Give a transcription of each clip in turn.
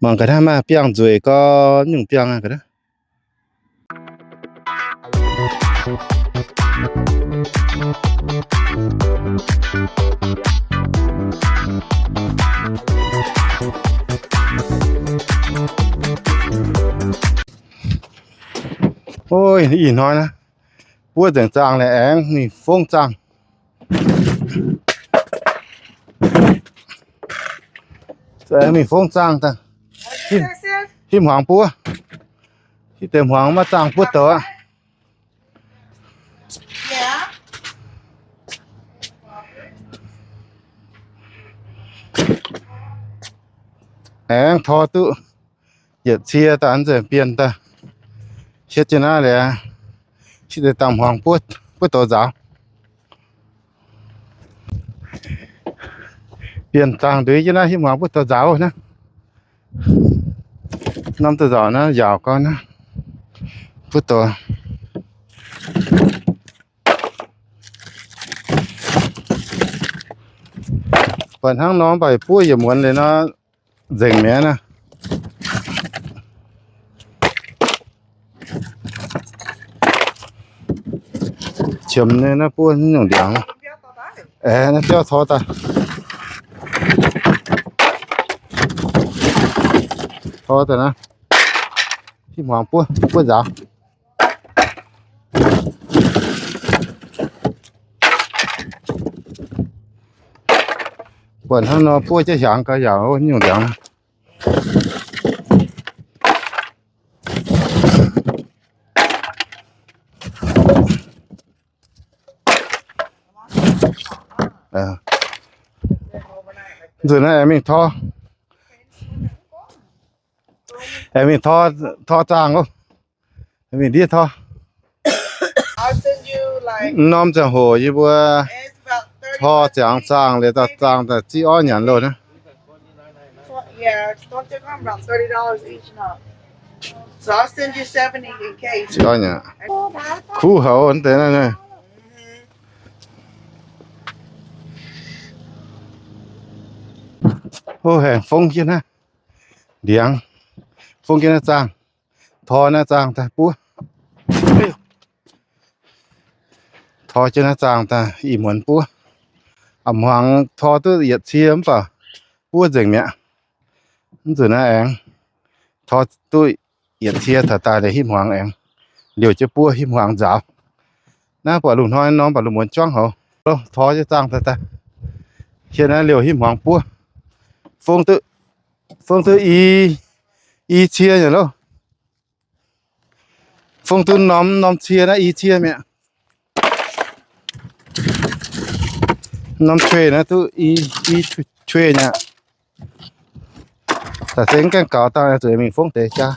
Mangc ga'naaiv maaih biangh nzueic gorx, nyungc biangh aqv ga'naaiv. Ov, ih hnoi naaiv buov nzengc zaangh liuz aengx mingh fongv zaangh. Aengx mingh fongv zaangh daaih. Hipv hmuangx buov. Hipv deix hmuangx maiv zaangh buov douz aqv. Aengx tor duqv yietc cie daaih, nzengc bienh daaih. Hietv jienv naaiv liuz, hipv deix dangh hmuangx buov douz nzaaux. Bienh zaangh nduiz jienv naaiv, hipv hmuangx buov douz nzaaux naaiv. Norm douz nzaaux naaiv yaauc gau naaiv, buov douz. Buatc hnangv nor mv baac buov yietc muonz liuz nor, nzengc mi'aqv naaiv. Qiemx nyei naaiv buov nyungc ndiangx. Aeqv, naaiv biauv tor daaih. Tor daaih naaiv. Hipv hmuangx buov, buov nzaaux. Buatc hnangv nor buov jienv hiaangx gau yaac nyungc ndiangx. Nzunc naaiv aengx mingh tor, aengx mingh tor, tor zaangh loh. Aengx mingh ndiev tor. Norm ziangh hoc yie mbuo tor ziangx zaangh liuz, zaangh daaih ziqv orv nyanc loh naaiv. Kuv haic deix naaiv. Hov, haengh fongv jienv naaiv ndiangx, fongv jienv naaiv zaangh, tor naaiv zaangh daaih buov. Tor jienv naaiv zaangh daaih ih muonz buov. A'hmuangx tor duqv yietc cie mv baac buov nzengc mi'aqv. Mv nzunc naaiv aengx tor duqv yietc cie taux daaih liuz hipv hmuangx aengx liouh jienv buov, hipv hmuangx nzaaux. Naaiv buatc lungh hnoi norm baac lungh muonz juangv houx. Tor jienv zaangh daaih daaih. Hietv naaiv liouh hipv hmuangx buov. Fongv duqv, fongv duqv i, i cie nyei loh. Fongv duqv norm, norm cie naaiv i cie mi'aqv. Norm tray naaiv duqv i, i tray nyei aqv. Daaih se mv gaengh gaux dangh zuqc mingh fongv deix jaax.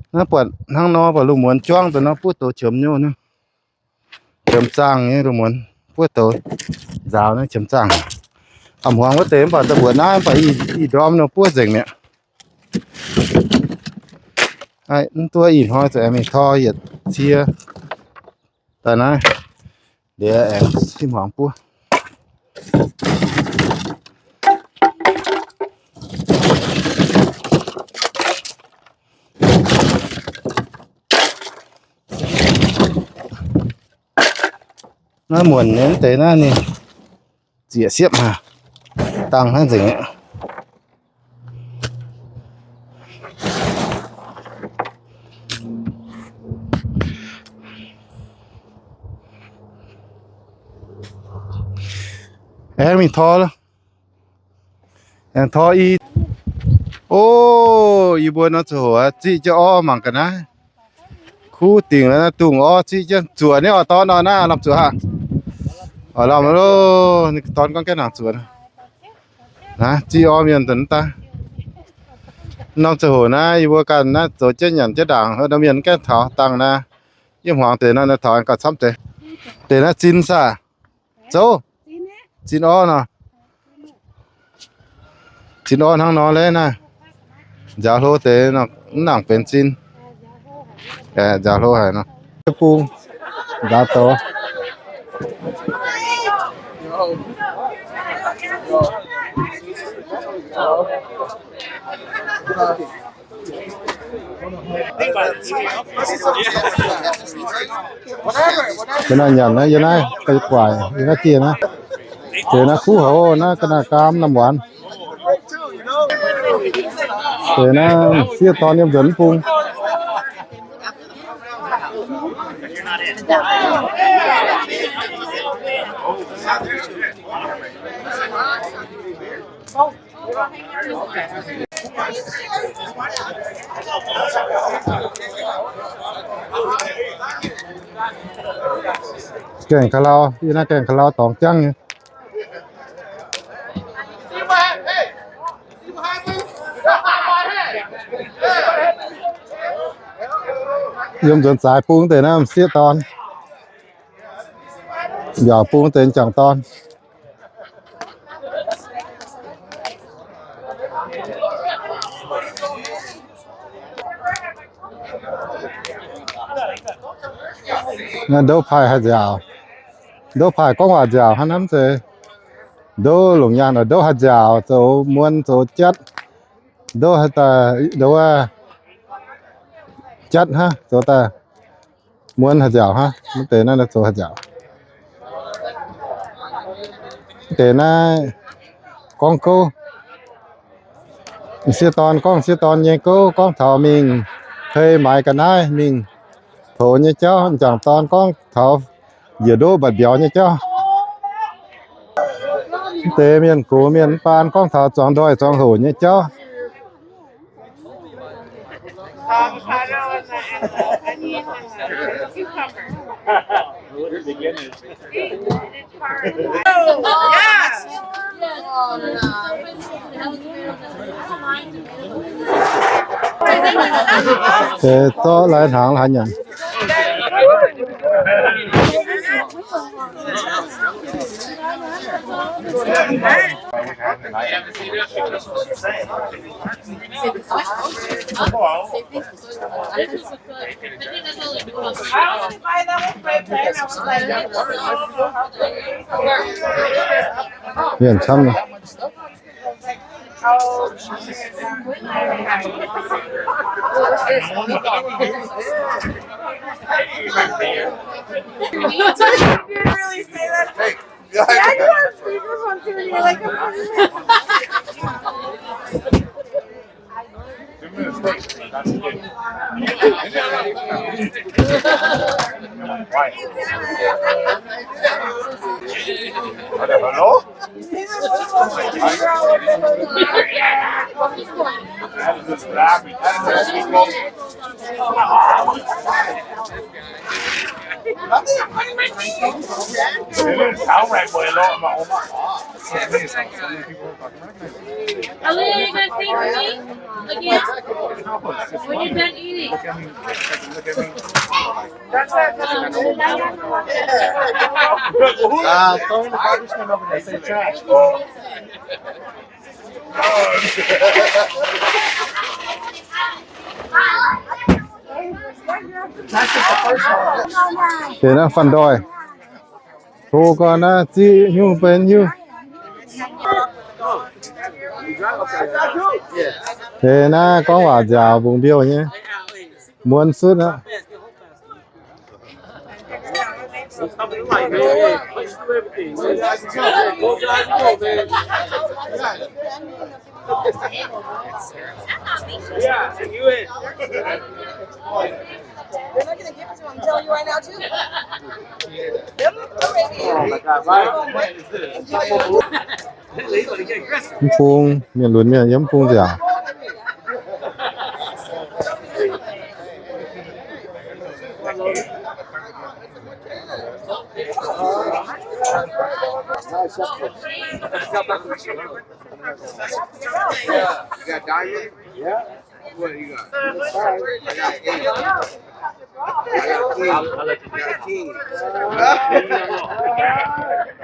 Naaiv buatc hnangv nor buatc lungh muonz juangv daaih nor buov douz qiemx nyei naaiv. Qiemx zaangh nyei lungh muonz buov douz nzaaux naaiv qiemx zaangh. A'hmuangx wuov deix mv baac da'buoqc naaiv mv baac ih ndorm nor buov nzengc mi'aqv. Mv duqv ih hnoi zuqc aengx mingh tor yietc cie daaih naaiv. Liuz aengx hipv hmuangx buov. Naaiv muonc nyei mv deix naaiv ninh zieqc siepv haic, dangh naaiv nzengc aqv. Aengx mingh tor, aengx tor i. O, yie mbuo nor ziouc hoc ziqv jienv orv mangc ga'naaiv. Kuv dingc naaiv dungz orv ziqv jienv zuoqc nyei oix dorn nor naaiv lamh zuoqc haic. Oix lamh loh, ninh dorn gorngv gaengh nangc zuoqc. Naaiv ziqv orv mienh daaih. Norm ziouc hoc naaiv yie mbuo ganh naaiv zoux jienv nyanc jienv ndaangc, norm mienh gaengh taux dangh naaiv. Yiem hmuangx deix naaiv taux gauh camv deix. Deix naaiv zinh saah? Zouv. Zinh orv nor. Zinh orv hnangv nor leiz naaiv. Nziaaux hlo deix mv nangc benx zinh. Nziaaux hlo haic nor. Bung nzaaux douz. Yie naaiv nyanc naaiv, yie naaiv gu'nguaaic, yie naaiv dieh naaiv. Deix naaiv kuv houc naaiv, ga'naaiv gaam namh waanc. Deix naaiv sieqv dorn yiem nzuonx mv bung. Gaengh ka'lau, yie naaiv gaengh ka'lau dorngx jangv nyei. Yiem nzuonx zaaix bung deix naaiv m'sieqv dorn, mbiaauc bung deix m'jangc dorn. Naaiv ndouv paaih haih nziaauc. Ndouv paaih gorngv waac nziaauc hnangv, hnamv zeiz ndouv longc nyaanh, ndouv haih nziaauc, zoux muon zoux jatv. Ndouv haih daaih ndouv jatv hnangv, zoux daaih muon haih nziaauc hnangv. Mv deix naaiv zoux haih nziaauc. Mv deix naaiv gorngv gouv. M'sieqv dorn gorngv m'sieqv dorn nyei gouv, gorngv taux mingh hei maaiz ga'naaiv, mingh poux nyei jauv. M'jangc dorn gorngv taux njiec ndoqv mbatc mbiauz nyei jauv. Mv deix mienh gox mienh mv baan gorngv taux zuangx ndoih zuangx hoc nyei jauv. Deix zorqv lai hnaangx haaix nyanc. Mienh camv. Did you really say that? Hey. Yeah, you have speakers on too, and you're like, Hello? Are you gonna sing for me again? When you're done eating. Uh, throw in the garbage can over there. Say trash. That's just the first one. Deix naaiv fanh ndoih. Tov gorn naaiv ziqv nyungc benx hiuv. Deix naaiv gorngv waac nziaauc mbungx mbiouh nyei. Muonz sutv aqv. They're not gonna give it to him. I'm telling you right now, too. They're ready. Mv bung mienh lunx mienh yiem mv bung nziaauc. You got diamond? Yeah. What you got? I got eight. I got king. I got king.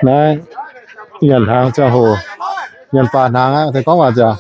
Naaiv nyanc hnaangx ziangh hoc, nyanc baac hnaangx aqv, se gorngv waac ziangh.